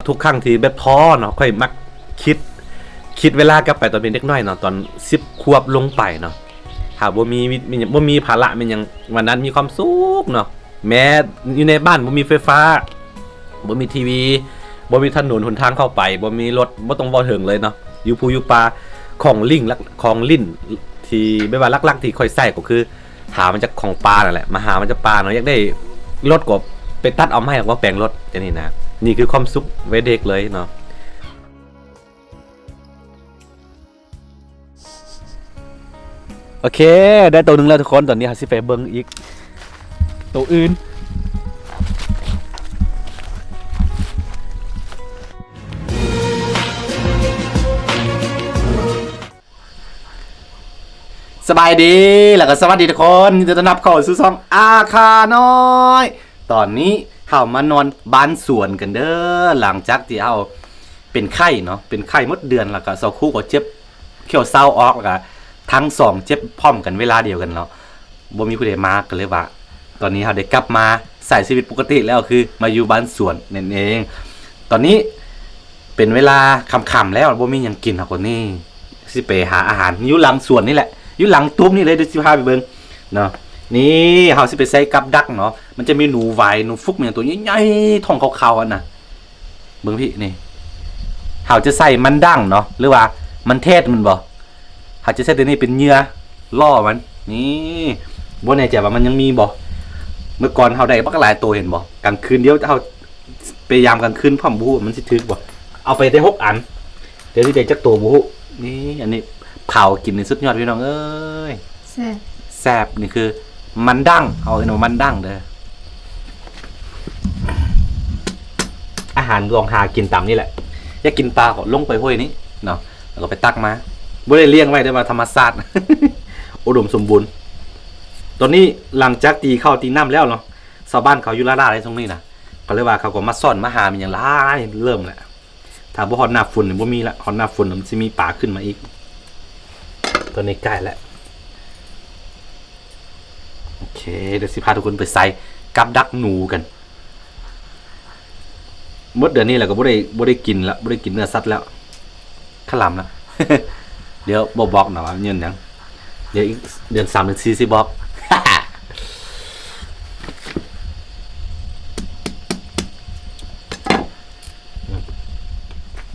ທຸກຄັ້ງທີ່ແບບທໍ້ເນາະ ຂ້ອຍມັກຄິດ ຄິດເວລາກັບໄປຕອນເປັນເດັກນ້ອຍເນາະ ຕອນສິບຂວບລົງໄປເນາະ ຖ້າບໍ່ມີ ບໍ່ມີພາລະແມ່ນຫຍັງ ວັນນັ້ນມີຄວາມສຸກເນາະ ແມ້ຢູ່ໃນບ້ານບໍ່ມີໄຟຟ້າ ບໍ່ມີທີວີ ບໍ່ມີຖະໜົນຫົນທາງເຂົ້າໄປ ບໍ່ມີລົດ ບໍ່ຕ້ອງເວົ້າເຖິງເລີຍເນາະ ຢູ່ພູຢູ່ປ່າ ຂອງຫຼິ້ນ ຂອງຫຼິ້ນທີ່ແບບວ່າຫຼັກໆທີ່ຂ້ອຍໃຊ້ກໍຄື ຫາມາຈາກຂອງປ່ານັ້ນແຫຼະ ມາຫາມາຈາກປ່າເນາະ ຢາກໄດ້ລົດກໍໄປຕັດເອົາໄມ້ແລ້ວກໍແປງລົດ ຈັ່ງຊີ້ນະ ນີ້ຄືຄວາມສຸກໄວເດັກເລີຍເນາະ. ໂອເຄ ໄດ້ໂຕໜຶ່ງແລ້ວທຸກຄົນ ຕອນນີ້ເຮົາຊິໄປເບິ່ງອີກໂຕອື່ນ. ສະບາຍດີ ແລ້ວກໍສະຫວັດດີທຸກຄົນ ຍິນດີຕ້ອນຮັບເຂົ້າສູ່ຊ່ອງອາຄານ້ອຍ. ຕອນນີ້ເຮົາມານອນບ້ານສວນກັນເດີ້ ຫຼັງຈາກທີ່ເຮົາເປັນໄຂ້ເນາະ ເປັນໄຂ້ໝົດເດືອນ ແລ້ວກໍຊາວຄູກໍເຈັບ ຂ້ຽວເຊົາອອກ ແລ້ວກໍທັງສອງເຈັບພ້ອມກັນເວລາດຽວກັນເນາະ ບໍ່ມີຜູ້ໃດມາ ກໍເລີຍວ່າ ຕອນນີ້ເຮົາໄດ້ກັບມາໃຊ້ຊີວິດປົກກະຕິແລ້ວ ຄືມາຢູ່ບ້ານສວນນັ້ນເອງ. ຕອນນີ້ເປັນເວລາຄ່ຳໆແລ້ວ ບໍ່ມີຫຍັງກິນ ເຮົາກໍນີ້ຊິໄປຫາອາຫານຢູ່ຫຼັງສວນນີ້ແຫຼະ ຢູ່ຫຼັງຕູບນີ້ເລີຍ ດຽວຊິພາໄປເບິ່ງເນາະ. ນີ້ເຮົາຊິໄປໃສ່ກັບດັກເນາະ ມັນຈະມີໜູຫວາຍ ໜູຟຸກ ຫຍັງໂຕໃຫຍ່ໆ ທ້ອງຂາວໆຫັ້ນນະ. ເບິ່ງພີ້ນີ້ ເຮົາຈະໃສ່ມັນດັ້ງເນາະ ຫຼືວ່າມັນແທດແມ່ນບໍ່? ເຮົາຈະໃຊ້ຕົວນີ້ເປັນເຫຍື່ອລ່ອມັນ. ນີ້ ບໍ່ແນ່ໃຈວ່າມັນຍັງມີບໍ່? ເມື່ອກ່ອນເຮົາໄດ້ບັກຫຼາຍໂຕ ເຫັນບໍ່? ກາງຄືນດຽວເຮົາໄປຍາມກາງຄືນພ້ອມ ບໍ່ຮູ້ວ່າມັນຊິຖືກບໍ່? ເອົາໄປໄດ້ຫົກອັນ ດຽວຊິໄດ້ຈັກໂຕບໍ່ຮູ້. ນີ້ ອັນນີ້ເຜົາກິນນີ້ສຸດຍອດ ພີ່ນ້ອງເອີຍ. ແຊບ ແຊບ. ນີ້ຄືມັນດັ້ງ ເຮົາເອີ້ນວ່າມັນດັ້ງເດີ້. ອາຫານລອງຫາກິນຕາມນີ້ແຫຼະ ຢາກກິນປາກໍລົງໄປຫ້ວຍນີ້ເນາະ ແລ້ວກໍໄປຕັກມາ. ບໍ່ໄດ້ລ້ຽງໄວ້ເດີ້ ວ່າທຳມະຊາດ ອຸດົມສົມບູນ. ຕອນນີ້ຫຼັງຈາກຕີເຂົ້າຕີນ້ຳແລ້ວເນາະ ຊາວບ້ານເຂົາຢູ່ລ້າໆໃນຊ່ວງນີ້ນະ ກໍເລີຍວ່າເຂົາກໍມາຊ່ອນມາຫາ ມີຫຍັງຫຼາຍ ເລີ່ມແລ້ວ. ຖ້າບໍ່ຮອດໜ້າຝົນນີ້ບໍ່ມີລະ ຮອດໜ້າຝົນມັນຊິມີປາຂຶ້ນມາອີກ. ຕອນນີ້ໃກ້ແລ້ວ. ໂອເຄ ດຽວຊິພາທຸກຄົນໄປໃສ່ກັບດັກໜູກັນ. ໝົດເດືອນນີ້ແລ້ວກໍບໍ່ໄດ້ ບໍ່ໄດ້ກິນລະ ບໍ່ໄດ້ກິນເນື້ອສັດແລ້ວ ຄະລຳລະ. ດຽວບໍ່ບອກນະວ່າຍ້ອນຫຍັງ ດຽວອີກເດືອນສາມເດືອນສີ່ຊິບອກ.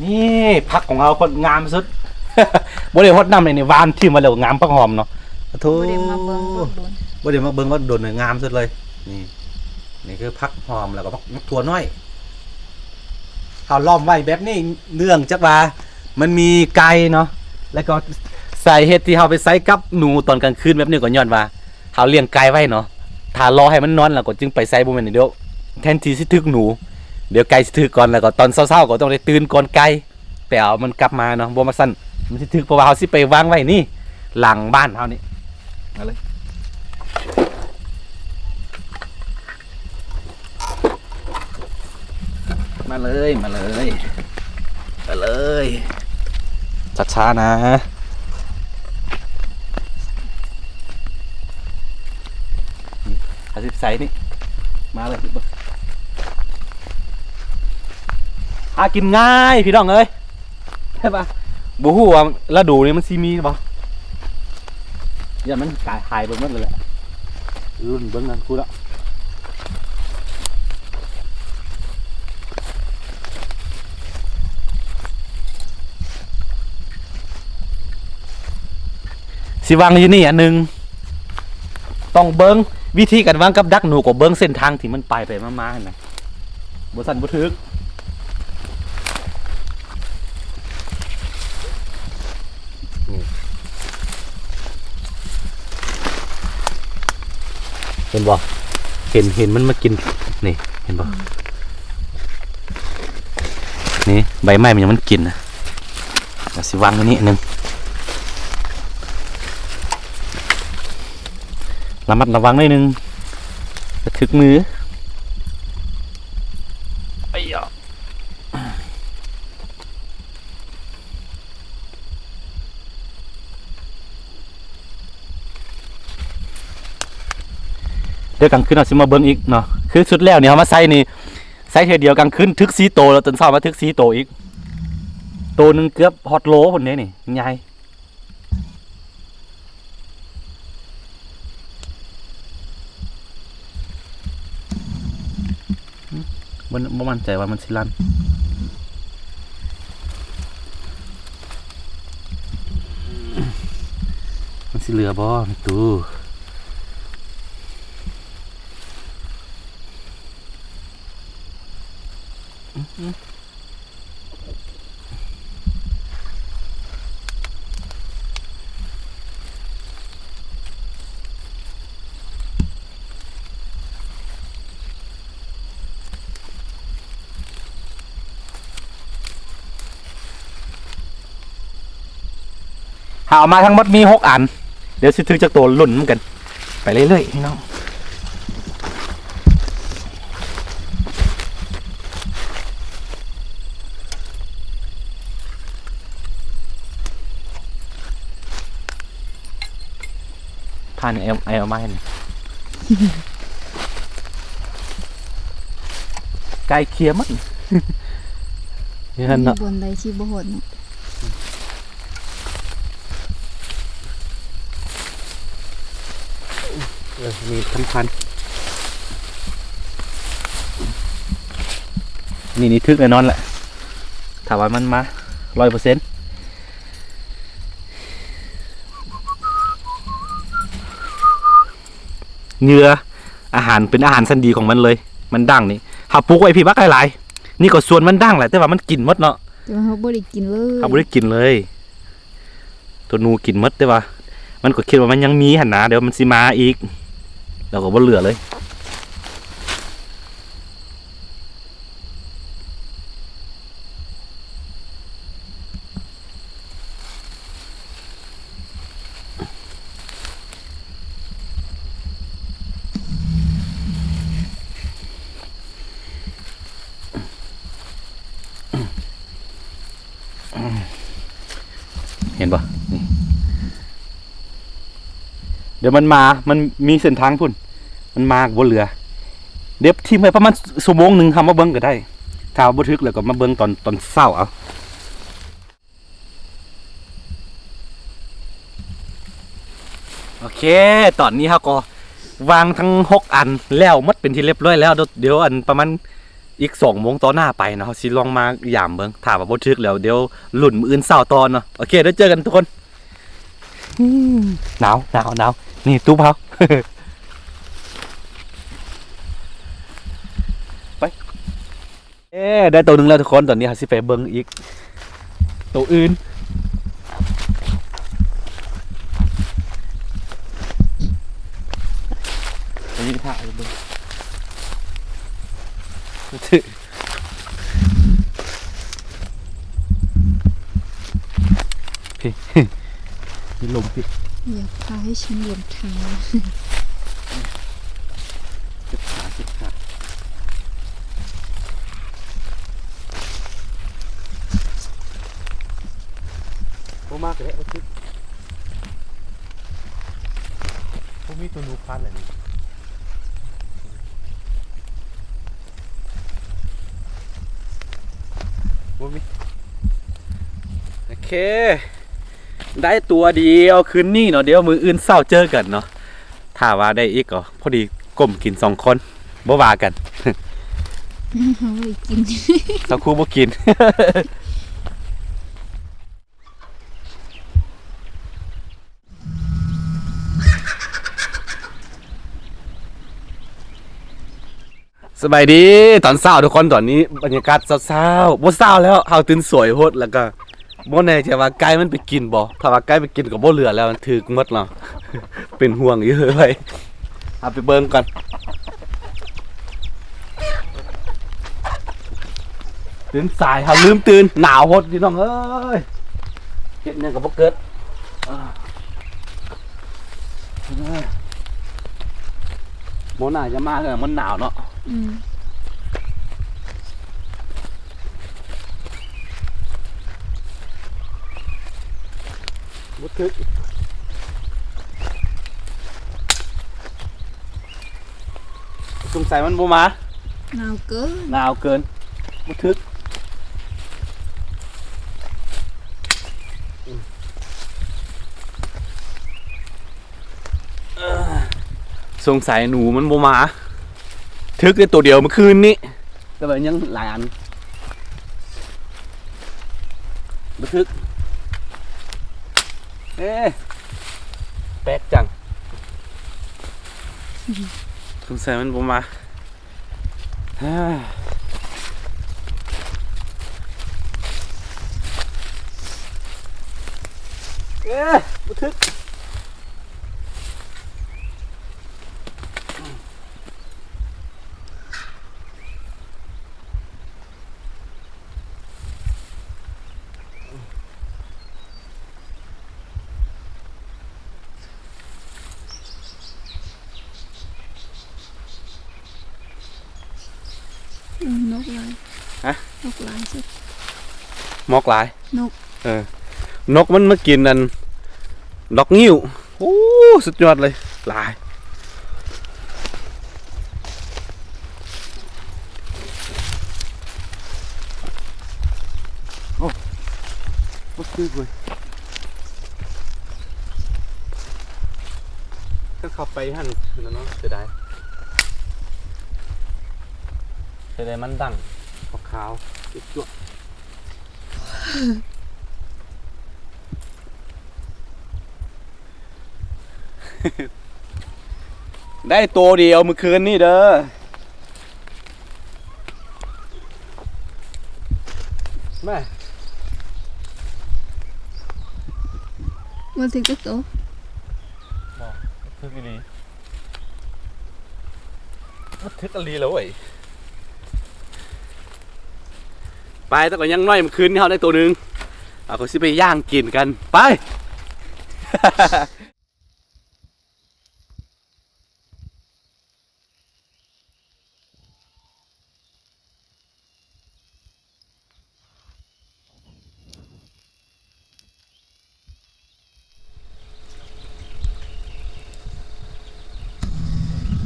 ນີ້ຜັກຂອງເຮົາໂຄດງາມສຸດ. ບໍ່ໄດ້ຫົດນ້ຳເລີຍນີ້ ຫວ່ານຖິ້ມໄວ້ແລ້ວ ງາມຜັກຫອມເນາະ. ໂອ້ໂທ ບໍ່ໄດ້ມາເບິ່ງດົນ ບໍ່ໄດ້ມາເບິ່ງວ່າດົນ ງາມສຸດເລີຍ. ນີ້ ນີ້ຄືຜັກຫອມ ແລ້ວກໍຜັກ ໝາກຖົ່ວນ້ອຍ. ເຮົາລ້ອມໄວ້ແບບນີ້ເນື່ອງຈາກວ່າມັນມີໄກ່ເນາະ ແລ້ວກໍສາເຫດທີ່ເຮົາໄປໃສ່ກັບໜູຕອນກາງຄືນແບບນີ້ກໍຍ້ອນວ່າ ເຮົາລ້ຽງໄກ່ໄວ້ເນາະ ຖ້າລໍໃຫ້ມັນນອນແລ້ວກໍຈຶ່ງໄປໃສ່ ບໍ່ແມ່ນດຽວ ແທນທີ່ຊິຖືກໜູ ດຽວໄກ່ຊິຖືກກ່ອນ ແລ້ວກໍຕອນເຊົ້າໆກໍຕ້ອງໄດ້ຕື່ນກ່ອນໄກ່ ແຕ່ເອົາມັນກັບມາເນາະ ບໍ່ວ່າຊັ້ນມັນຊິຖືກ ເພາະວ່າເຮົາຊິໄປວາງໄວ້ນີ້ ຫຼັງບ້ານເຮົານີ້. ມາເລີຍ ມາເລີຍ ມາເລີຍ ມາເລີຍ ຊ້າໆນະ. ອາຊີບໃສນີ້ ມາເລີຍ ຫາກິນງ່າຍພີ່ນ້ອງເອີຍ. ແຕ່ວ່າບໍ່ຮູ້ວ່າລະດູນີ້ມັນຊິມີບໍ່ ຢ້ານມັນກາຍຫາຍໄປໝົດເລີຍແຫຼະ. ລຸ້ນເບິ່ງກັນພຸ້ນລະ ຊິວາງຢູ່ນີ້ອັນໜຶ່ງ ຕ້ອງເບິ່ງວິທີການວາງກັບດັກໜູ ກໍເບິ່ງເສັ້ນທາງທີ່ມັນໄປໄປມາໆຫັ້ນນະ ບໍ່ຊັ້ນບໍ່ຖືກ. ເຫັນບໍ່ ເຫັນ ເຫັນມັນມາກິນ ນີ້ ເຫັນບໍ່ ນີ້ ໃບໄມ້ມັນຍັງມັນກິນນະ. ດຽວຊິວາງໄວ້ນີ້ໜຶ່ງ ລະມັດລະວັງໜ້ອຍໜຶ່ງ ຈະຖືກມື. ໄອ້ຢາ ດຽວກາງຄືນເຮົາຊິມາເບິ່ງອີກເນາະ ຄືສຸດແລ້ວນີ້ເຮົາມາໃສ່ນີ້ ໃຊ້ເທື່ອດຽວກາງຄືນຖືກສີ່ໂຕ ແລ້ວຕອນເຊົ້າມາຖືກສີ່ໂຕອີກ ໂຕໜຶ່ງເກືອບຮອດໂລພຸ້ນເດ້ນີ້ ໃຫຍ່. ບໍ່ ບໍ່ໝັ້ນໃຈວ່າມັນຊິລັ່ນ ມັນຊິເຫຼືອບໍ່ແມ່ຕູ້? ເຮົາເອົາມາທັງໝົດມີຫົກອັນ ດຽວຊິຖືກຈັກໂຕລຸ້ນນຳກັນ ໄປເລື້ອຍໆ ພີ່ນ້ອງ. ຜ່ານແອວ ແອວມາເຫັນ ໃກ້ເຄຍໝົດ ຢູ່ຫັ້ນເນາະ ບໍ່ມີບ່ອນໃດທີ່ບໍ່ຮອດເນາະ. ເອີ ມີສຳຄັນ ນີ້ ນີ້ຖືກແນ່ນອນແຫຼະ ຖ້າວ່າມັນມາຮ້ອຍເປີເຊັນ. ເຫຍື່ອອາຫານ ເປັນອາຫານຊັ້ນດີຂອງມັນເລີຍ ມັນດັງນີ້ ເຮົາປູກໄວ້ພີ້ບັກຫຼາຍໆ ນີ້ກໍສວນມັນດັງແຫຼະ ແຕ່ວ່າມັນກິນໝົດເນາະ ແຕ່ວ່າເຮົາບໍ່ໄດ້ກິນເລີຍ ເຮົາບໍ່ໄດ້ກິນເລີຍ ໂຕໜູກິນໝົດ ແຕ່ວ່າມັນກໍຄິດວ່າມັນຍັງມີຫັ້ນນະ ດຽວມັນຊິມາອີກ ແລ້ວກໍບໍ່ເຫຼືອເລີຍ. ເຫັນບໍ່ ນີ້ ດຽວມັນມາ ມັນມີເສັ້ນທາງພຸ້ນ ມັນມາບໍ່ເຫຼືອ ດຽວຖິ້ມໄວ້ປະມານຊົ່ວໂມງໜຶ່ງ ເຮົາມາເບິ່ງກໍໄດ້ ຖ້າບໍ່ຖືກແລ້ວກໍມາເບິ່ງຕອນ ຕອນເຊົ້າເອົາ. ໂອເຄ ຕອນນີ້ເຮົາກໍວາງທັງຫົກອັນແລ້ວໝົດເປັນທີ່ລຽບຮ້ອຍແລ້ວ ດຽວ ດຽວອັນປະມານອີກສອງໂມງຕໍ່ໜ້າໄປເນາະ ເຮົາຊິລອງມາຢາມເບິ່ງ ຖ້າວ່າບໍ່ຖືກແລ້ວ ດຽວລຸ້ນມື້ອື່ນເຊົ້າຕໍ່ເນາະ. ໂອເຄ ດຽວເຈີກັນທຸກຄົນ. ອືມ ໜາວ ໜາວ ໜາວ ນີ້ຕູບເຮົາ ໄປ. ເອີ ໄດ້ໂຕໜຶ່ງແລ້ວທຸກຄົນ ຕອນນີ້ເຮົາຊິໄປເບິ່ງອີກໂຕອື່ນ ອັນນີ້ຖ້າເບິ່ງ ພີ້ ມີລົມພີ້ อยากพาให้ฉันเหยียบเท้า ເຈັບຂາ ເຈັບຂາ ບໍ່ມາກະໄດ້ ບໍ່ຖືກ ບໍ່ມີໂຕໜູພັນແຫຼະນີ້. ບໍ່ມີ ໂອເຄ ໄດ້ຕົວດຽວຄືນນີ້ເນາະ ດຽວມື້ອື່ນເຊົ້າເຈີກັນເນາະ ຖ້າວ່າໄດ້ອີກກໍພໍດີກົ້ມກິນສອງຄົນ ບໍ່ວ່າກັນ ເຮົາບໍ່ໄດ້ກິນ ເຮົາຄູບໍ່ກິນ. ສະບາຍດີຕອນເຊົ້າທຸກຄົນ ຕອນນີ້ບັນຍາກາດເຊົ້າໆ ບໍ່ເຊົ້າແລ້ວ ເຮົາຕື່ນສວຍໂພດ ແລ້ວກໍບໍ່ແນ່ໃຈວ່າໄກ່ມັນໄປກິນບໍ່ ຖ້າວ່າໄກ່ໄປກິນກໍບໍ່ເຫຼືອແລ້ວ ມັນຖືກໝົດເນາະ ເປັນຫ່ວງຢູ່ເລີຍ. ເອົາໄປເບິ່ງກ່ອນ ຕື່ນສາຍ ເຮົາລືມຕື່ນ ໜາວໂພດພີ່ນ້ອງເອີຍ ເຮັດຫຍັງກໍບໍ່ເກີດ. ບໍ່ໜາວຈະມາເທື່ອ ມັນໜາວເນາະ. ອືມ ບໍ່ຖືກ ສົງໄສມັນບໍ່ມາ. ໜາວເກີນ ໜາວເກີນ ບໍ່ຖືກ. ສົງໄສໜູມັນບໍ່ມາ. ຖືກໄດ້ໂຕດຽວມື້ຄືນນີ້ ແຕ່ວ່າຍັງຫຼາຍອັນ ບໍ່ຖືກ. ເອ ແປກຈັງ ສົງໄສມັນບໍ່ມາ. ເອີ ບໍ່ຖືກ. ອືມ ນົກຫຼາຍ ຮະ? ນົກຫຼາຍສຸດ ໝອກຫຼາຍ ນົກ ເອີ ນົກມັນມາກິນອັນ ດອກງິ້ວ. ໂອ້ ສຸດຍອດເລີຍ ຫຼາຍ. ໂອ້ ບໍ່ຖືກເວີຍ ຄັນເຂົ້າໄປຫັ້ນແລ້ວເນາະ ເສຍດາຍ ເສຍດາຍມັນດັງ ຂາວໆ ຈົວະໆ. ໄດ້ໂຕດຽວມື້ຄືນນີ້ເດີ ມາ ບໍ່ຖືກຈັກໂຕ ບໍ່ຖືກອີ່ຫຼີ. ມັນຖືກອີ່ຫຼີແລ້ວເວີຍ ໄປ ແຕ່ກໍຍັງນ້ອຍ ມື້ຄືນນີ້ເຮົາໄດ້ໂຕໜຶ່ງ ເຮົາກໍຊິໄປຍ່າງກິນກັນ ໄປ.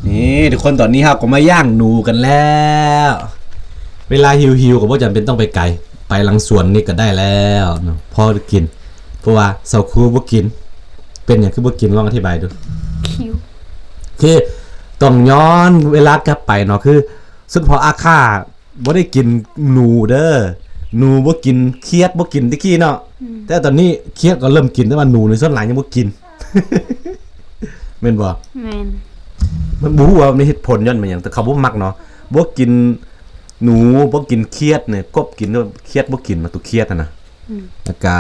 ນີ້ທຸກຄົນ ຕອນນີ້ເຮົາກໍມາຍ່າງໜູກັນແລ້ວ. ເວລາຫິວໆ ກໍບໍ່ຈຳເປັນຕ້ອງໄປໄກ ໄປຫຼັງສວນນີ້ກໍໄດ້ແລ້ວເນາະ ພໍໄດ້ກິນ. ເພາະວ່າເຊົາຄູບໍ່ກິນ. ເປັນຫຍັງຄືບໍ່ກິນ? ລອງອະທິບາຍດູ. ຫິວ. ຄືຕ້ອງຍ້ອນເວລາກັບໄປເນາະ ຄື ສຸດພໍ່ອາຂ້າບໍ່ໄດ້ກິນໜູເດີ ໜູບໍ່ກິນ ຄຽດບໍ່ກິນແຕ່ກີ້ເນາະ ອືມ ແຕ່ຕອນນີ້ຄຽດກໍເລີ່ມກິນ ແຕ່ວ່າໜູນີ້ສ່ວນຫຼາຍຍັງບໍ່ກິນ ແມ່ນບໍ່? ແມ່ນ. ມັນບໍ່ຮູ້ວ່າມີເຫດຜົນຍ້ອນຫຍັງ ແຕ່ເຂົາບໍ່ມັກເນາະ ບໍ່ກິນໜູ ບໍ່ກິນຄຽດນີ້ ກົບກິນ ຄຽດບໍ່ກິນເນາະ ຕົວຄຽດຫັ້ນນະ. ອືມ ແລ້ວກະ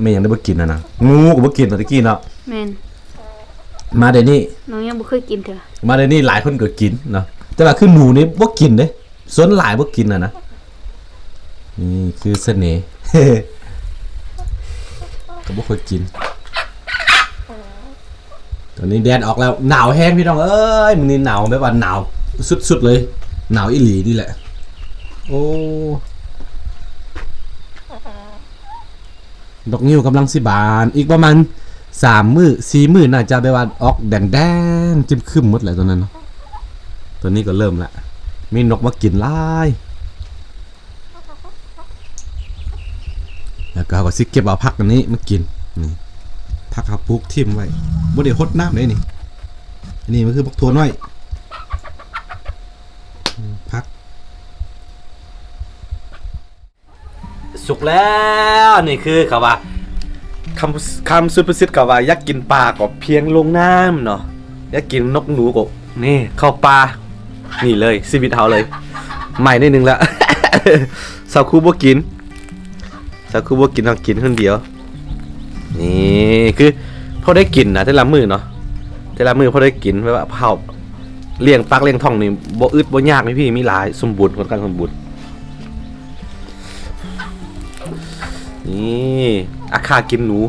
ແມ່ນຫຍັງໄດ້ບໍ່ກິນຫັ້ນນະ ງູກໍບໍ່ກິນເນາະ ແຕ່ກີ້ເນາະ. ແມ່ນ. ມາດຽວນີ້ນ້ອງຍັງບໍ່ເຄີຍກິນເທື່ອ ມາດຽວນີ້ຫຼາຍຄົນກໍກິນເນາະ ແຕ່ວ່າຄືໜູນີ້ບໍ່ກິນເດ້ ສ່ວນຫຼາຍບໍ່ກິນຫັ້ນນະ. ນີ້ຄືສະເໜ່ ກໍບໍ່ຄ່ອຍກິນ. ຕອນນີ້ແດດອອກແລ້ວ ໜາວແຮງພີ່ນ້ອງເອີຍ ມື້ນີ້ໜາວແບບວ່າໜາວສຸດໆເລີຍ ໜາວອີ່ຫຼີນີ້ແຫຼະ. ໂອ້ ດອກງິ້ວກຳລັງຊິບານ ອີກປະມານສາມມື້ສີ່ມື້ ໜ້າຈະແບບວ່າອອກແດງໆ ຄຶ້ມໆໝົດແຫຼະຕອນນັ້ນເນາະ. ຕອນນີ້ກໍເລີ່ມລະ ມີນົກມາກິນຫຼາຍ. ແລ້ວກໍເຮົາກໍຊິເກັບເອົາຜັກອັນນີ້ມາກິນ. ນີ້ ຜັກເຮົາປູກຖິ້ມໄວ້ ບໍ່ໄດ້ຫົດນ້ຳເດ້ນີ້. ອັນນີ້ມັນຄືບັກຖົ່ວນ້ອຍ. ອືມ ຜັກສຸກແລ້ວ. ນີ້ຄືເຂົາວ່າ ຄຳ ຄຳສຸພາສິດເຂົາວ່າ ຢາກກິນປາກໍພຽງລົງນ້ຳເນາະ ຢາກກິນນົກໜູກໍ ນີ້ ເຂົ້າປ່າ. ນີ້ເລີຍ ຊີວິດເຮົາເລີຍ ໃໝ່ໜ້ອຍໜຶ່ງລະ. ເຊົາຄູບໍ່ກິນ ເຊົາຄູບໍ່ກິນ ເຮົາກິນຄົນດຽວ. ນີ້ຄືພໍໄດ້ກິນນະ ແຕ່ລະມື້ເນາະ ແຕ່ລະມື້ພໍໄດ້ກິນ ແບບວ່າເຮົາລ້ຽງປາກລ້ຽງທ້ອງນີ້ ບໍ່ອຶດບໍ່ຍາກ ມີພີ່ມີຫຼາຍ ສົມບູນ ຄ່ອນຂ້າງສົມບູນ. ນີ້ ອາຂ້າກິນໜູ.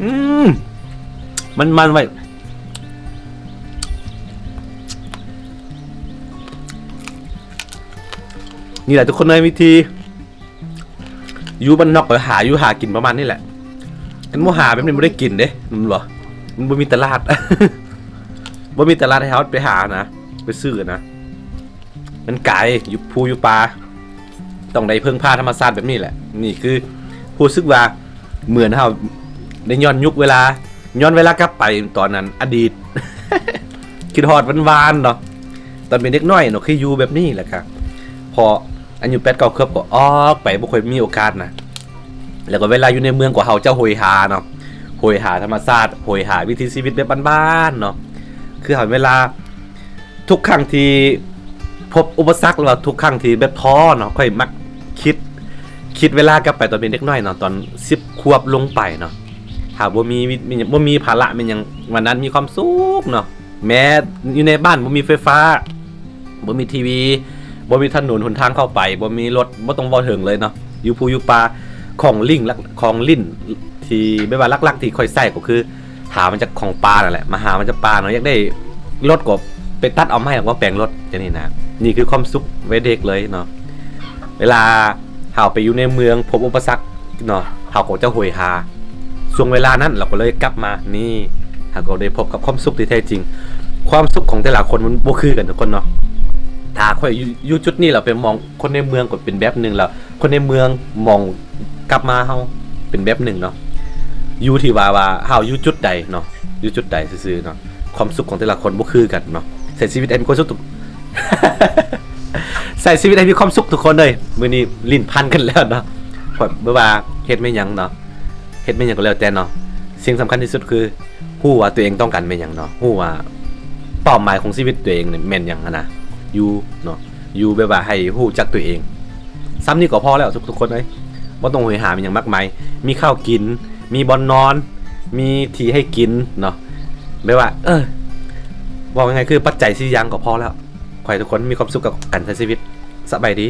ອືມ ມັນໆໄວ້. ນີ້ແຫຼະທຸກຄົນເອີຍ ວິທີ ຢູ່ບ້ານນອກກໍຫາຢູ່ຫາກິນປະມານນີ້ແຫຼະ. ຄັນບໍ່ຫາແບບນີ້ບໍ່ໄດ້ກິນເດ້ ແມ່ນບໍ່? ມັນບໍ່ມີຕະຫຼາດ ບໍ່ມີຕະຫຼາດໃຫ້ເຮົາໄປຫານະ ໄປຊື້ນະ. ມັນໄກ ຢູ່ພູຢູ່ປ່າ ຕ້ອງໄດ້ເພິ່ງພາທຳມະຊາດແບບນີ້ແຫຼະ. ນີ້ຄືຮູ້ສຶກວ່າເໝືອນເຮົາໄດ້ຍ້ອນຍຸກເວລາ ຍ້ອນເວລາກັບໄປຕອນນັ້ນ ອະດີດ ຄິດຮອດຫວານໆເນາະ ຕອນເປັນເດັກນ້ອຍເນາະ ຄືຢູ່ແບບນີ້ແຫຼະ. ກະພໍອາຍຸແປດເກົ້າຂວບກໍອອກໄປ ບໍ່ຄ່ອຍມີໂອກາດນະ. ແລ້ວກໍເວລາຢູ່ໃນເມືອງກໍເຮົາຈະໂຫຍຫາເນາະ ໂຫຍຫາທຳມະຊາດ ໂຫຍຫາວິຖີຊີວິດແບບບ້ານໆເນາະ. ຄືເຮົາເວລາ ທຸກຄັ້ງທີ່ພົບອຸປະສັກ ຫຼືວ່າທຸກຄັ້ງທີ່ແບບທໍ້ເນາະ ຂ້ອຍມັກຄິດ ຄິດເວລາກັບໄປຕອນເປັນເດັກນ້ອຍເນາະ ຕອນສິບຂວບລົງໄປເນາະ ຖ້າບໍ່ມີວິ ບໍ່ມີພາລະແມ່ນຫຍັງ ວັນນັ້ນມີຄວາມສຸກເນາະ. ແມ້ຢູ່ໃນບ້ານບໍ່ມີໄຟຟ້າ ບໍ່ມີທີວີ ບໍ່ມີຖະໜົນຫົນທາງເຂົ້າໄປ ບໍ່ມີລົດ ບໍ່ຕ້ອງເວົ້າເຖິງເລີຍເນາະ. ຢູ່ພູຢູ່ປ່າ ຂອງຫຼິ້ນ ຂອງຫຼິ້ນທີ່ແບບວ່າຫຼັກໆທີ່ຂ້ອຍໃຊ້ກໍຄື ຫາມາຈາກຂອງປ່ານັ້ນແຫຼະ ມາຫາມາຈາກປ່າເນາະ. ຢາກໄດ້ລົດກໍໄປຕັດເອົາໄມ້ອອກມາແປງລົດ ຈັ່ງຊີ້ນະ. ນີ້ຄືຄວາມສຸກໄວເດັກເລີຍເນາະ. ເວລາເຮົາໄປຢູ່ໃນເມືອງພົບອຸປະສັກເນາະ ເຮົາກໍຈະໂຫຍຫາ ຊ່ວງເວລານັ້ນເຮົາກໍເລີຍກັບມາ ນີ້ ເຮົາກໍໄດ້ພົບກັບຄວາມສຸກທີ່ແທ້ຈິງ. ຄວາມສຸກຂອງແຕ່ລະຄົນມັນບໍ່ຄືກັນທຸກຄົນເນາະ. ຖ້າຂ້ອຍຢູ່ ຢູ່ຈຸດນີ້ແລ້ວໄປມອງຄົນໃນເມືອງກໍເປັນແບບໜຶ່ງ ແລ້ວຄົນໃນເມືອງມອງກັບມາເຮົາເປັນແບບໜຶ່ງເນາະ. ຢູ່ທີ່ວ່າ ວ່າເຮົາຢູ່ຈຸດໃດເນາະ ຢູ່ຈຸດໃດຊື່ໆເນາະ. ຄວາມສຸກຂອງແຕ່ລະຄົນບໍ່ຄືກັນເນາະ. ໃຊ້ຊີວິດໃຫ້ມີຄວາມສຸກທຸກ ໃຊ້ຊີວິດໃຫ້ມີຄວາມສຸກທຸກຄົນເອີຍ. ມື້ນີ້ຫຼິ້ນພັນກັນແລ້ວເນາະ. ແບບວ່າເຮັດແມ່ນຫຍັງເນາະ ເຮັດແມ່ນຫຍັງກໍແລ້ວແຕ່ເນາະ ສິ່ງສຳຄັນທີ່ສຸດຄືຮູ້ວ່າຕົວເອງຕ້ອງການແມ່ນຫຍັງເນາະ ຮູ້ວ່າເປົ້າໝາຍຂອງຊີວິດຕົວເອງນີ້ແມ່ນຫຍັງຫັ້ນນະ. ຢູ່ເນາະ ຢູ່ແບບວ່າໃຫ້ຮູ້ຈັກຕົວເອງ ສ່ຳນີ້ກໍພໍແລ້ວທຸກໆຄົນເອີຍ. ບໍ່ຕ້ອງໂຫຍຫາແມ່ນຫຍັງມາກມາຍ ມີເຂົ້າກິນ ມີບ່ອນນອນ ມີທີ່ໃຫ້ກິນເນາະ. ແບບວ່າ ເອີ ເວົ້າງ່າຍໆຄືປັດໄຈສີ່ຢ່າງກໍພໍແລ້ວ. ຂໍໃຫ້ທຸກຄົນມີຄວາມສຸກກັບການໃຊ້ຊີວິດ. ສະບາຍດີ.